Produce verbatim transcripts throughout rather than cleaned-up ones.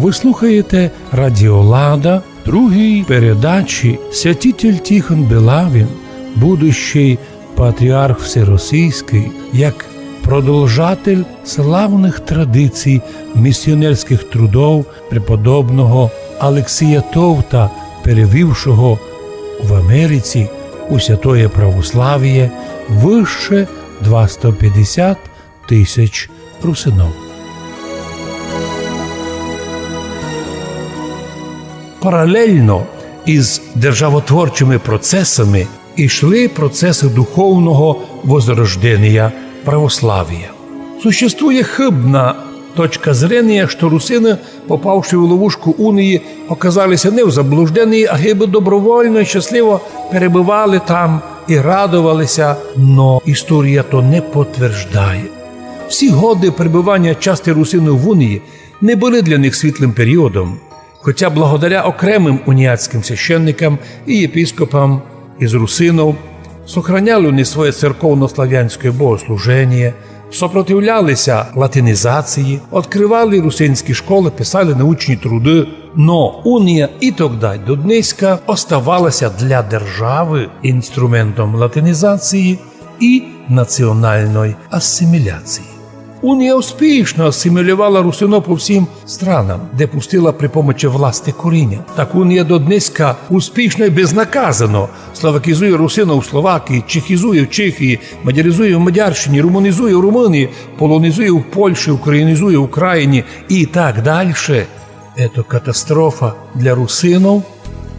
Вы слухаєте Радіо Лада, другій передачі. Святитель Тихон Белавін, будущий патріарх всеросійськый, як продолжатель славных традицій місіонерськых трудов преподобного Алексія Товта, перевівшого в Америці у святоє православіє выше двасто пятдесят тисяч русинов. Паралельно із державотворчыми процесами ішли процесы духовного возрожденія православія. Существує хыбна точка зрения, што русины, попавши в ловушку унії, оказали ся не в заблужденії, а гибы добровольно і щасливо перебывали там і радовали ся, но історія то не потверждає. Всі годы пребыванія части русинув в унії не были для них світлым періодом. Хотя благодаря окремым уніатськым священникам і єпископам із русинов сохраняли они своє церковнославянське богослуженіє, сопротивляли ся латинізації, открывали русинські школы, писали научні труды, но унія і тогда й до днеська оставала ся для державы інструментом латинізації і національной асиміляції. Унія успішно асимілювала русинов по всім странам, де пустила при помочи власти коріня. Так унія до днеська успішно і безнаказано словакізує русинов у Словакії, чехізує в Чехії, мадярізує в Мадярщині, румунізує в Румунії, полонізує в Польщі, українізує в Україні і так дальше. Ето катастрофа для русинов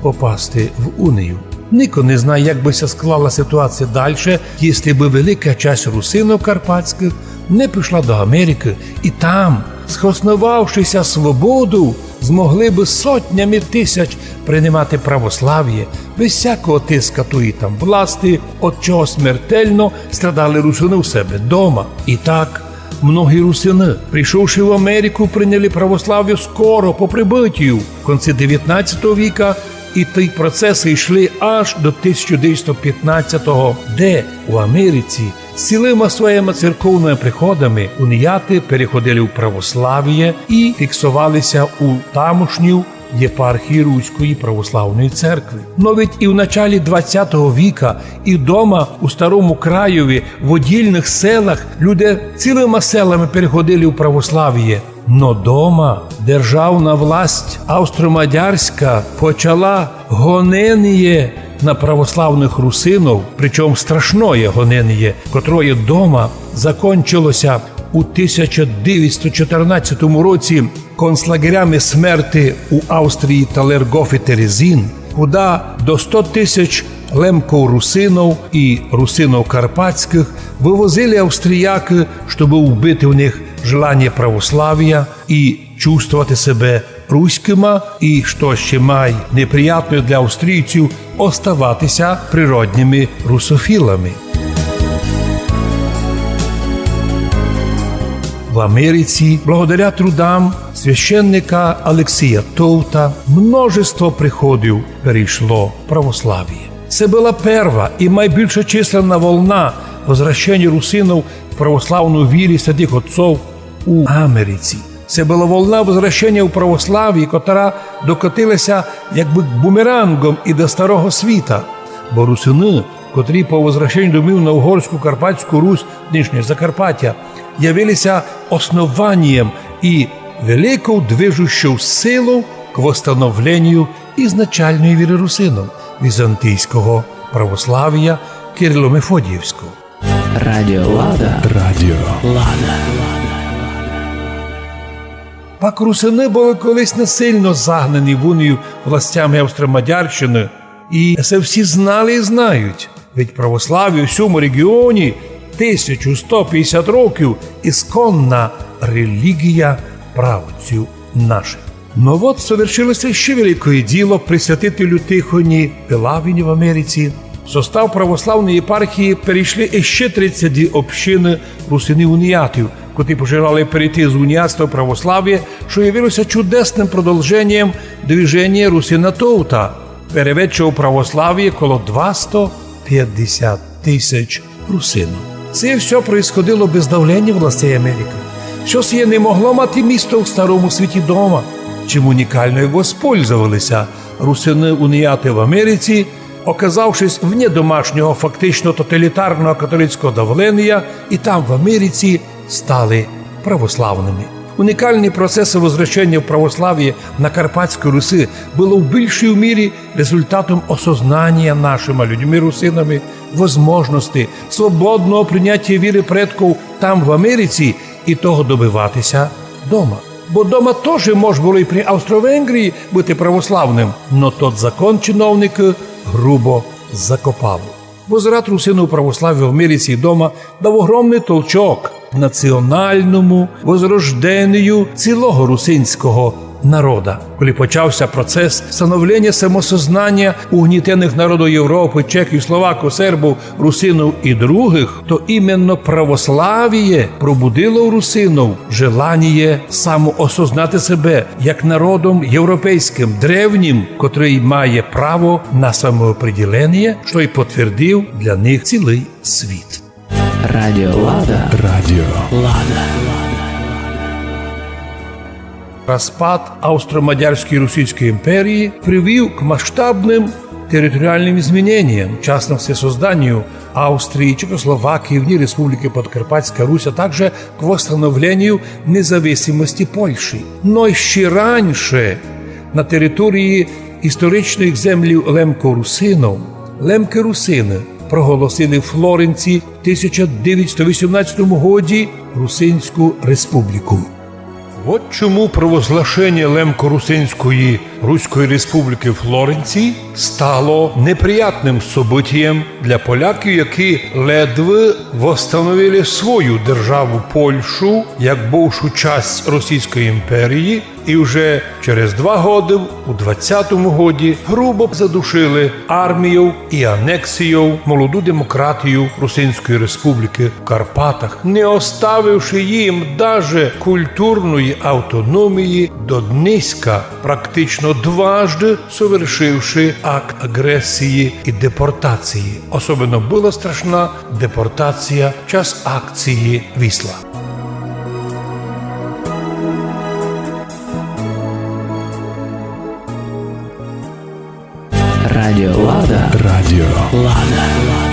попасти в унію. Нико не знає, як бы ся склала ситуація дальше, єсли бы велика часть русинов карпатськых не пішла до Америкы і там, схосновавши ся свободов, змогли бы сотнями тисяч принимати православіє, без всякого тиска тої там власти, од чого смертельно страдали русины у себе дома. І так, многі русины, пришовши в Америку, приняли православіє скоро по прибытію, в конці девятнадцятого віка, і ті процесы йшли аж до тисяча девятсот пятнадцятого, де у Америці цілыма своїма церковныма приходами уніаты переходили в православіє і фіксовали ся у тамошній єпархії Руської православної церкви. Но ведь і в началі двадцятого віка і дома у старому краєві, в оддільных селах, люди цілыма селами переходили в православіє. Но дома державна власть австро-мадярська почала гоненіє на православных русинов, причому страшноє гоненіє, котроє дома закончило ся у тисяча девятсот чотирнадцятому році концлагерями смерти у Австрії Талергоф і Терезін, куда до сто тисяч лемков-русинов і русинов карпатськых вывозили австріякы, штобы вбити в них желаніє православія і чувствовати себе руськыма, і, што ще май неприятно для австрійців, оставати ся природніми русофілами. В Америці, благодаря трудам священника Алексія Товта, множество приходів перейшло в православіє. Се была перва і майбільшочисленна волна возвращеня русинов в православну вірі святых отцов у Америці. Се была волна возвращеня у православіє, котра докотила ся якбы бумерангом і до старого світа, бо русины, котрі по возвращеню домів на Угорську Карпатську Русь, нынішнє Закарпаття, явили ся основанієм і великов движущов силов к восстановленію ізначальної віры русинов, візантійського православія, кирило-мефодіївського. Радіо Лада. Радіо Лада. Пак русины были колись насильно загнані в унію властями Австро-Мадярщины, і се всі знали і знають. Ведь православіє у сьому реґіоні тисячу сто пятдесят років ісконна реліґія праотців нашых. Но вот совершило ся іщи великоє діло при святителю Тихоні Пилавіні в Америці. В состав православної єпархії перейшли іщи тридцять дві общины русинів-уніатів, котрі пожелали перейти з уніатства в православіє, што явило ся чудесным продолженієм движеня русина Товта, переведшого в православіє коло двасто пятдесят тисяч русинов. Се всьо происходило без давленя властей Америкы. Всьо сіє не могло мати місто в старому світі дома. Чим унікално воспользовали ся русины-уніаты в Америці, оказавшись вне домашнього фактично тоталітарного католицького давленія, і там, в Америці, стали православными. Унікалні процесы возвращення в православіє на Карпатській Руси было в більшій мірі результатом осознанія нашыма людьми-русинами возможности свободного принятія віры предков там, в Америці, і того добивати ся дома. Бо дома тоже мож было і при Австро-Венгрії быти православным, но тот закон чиновникы грубо закопали. Возврат русинув у православіє в Америці і дома дав огромный толчок націоналному возрожденію цілого русинського народа. Коли почав ся процес становлення самосознанія угнітеных народув Європы, чехів, словакув, сербув, русинув і другых, то іменно православіє пробудило у русинув желаніє самоосознати себе як народом європейськым, древнім, котрый має право на самоопределеніє, што й потвердив для них цілый світ. Радіо Лада. Радіо Лада. Розпад Австро-Мадярської Російської імперії привів к масштабным територіальным зміненням, в частности, созданію Австрії, Чехословакії, в ній Республікы Подкарпатська Русь, а также к восстановленію независимости Польщі. Но ще раніше на території історичных землів лемкорусинув лемкы-русины проголосили Флоренції в тисяча девятсот вісімнадцятому годі Русинську республіку. Вот чому провозглашення Лемко-Русинської Руської Республікы Флоренції стало неприятным событієм для поляків, які ледве восстановили свою державу Польщу як бывшу часть Російської імперії, і вже через два годы, у двадцятому годі, грубо задушили армією і анексією молоду демократію Русинської Республікы в Карпатах, не оставивши їм даже культурної автономії до днеська, практично дважды совершивши акт агресії і депортації. Особенно была страшна депортація в час акції Вісла. Радіо Лада. Радіо Лада.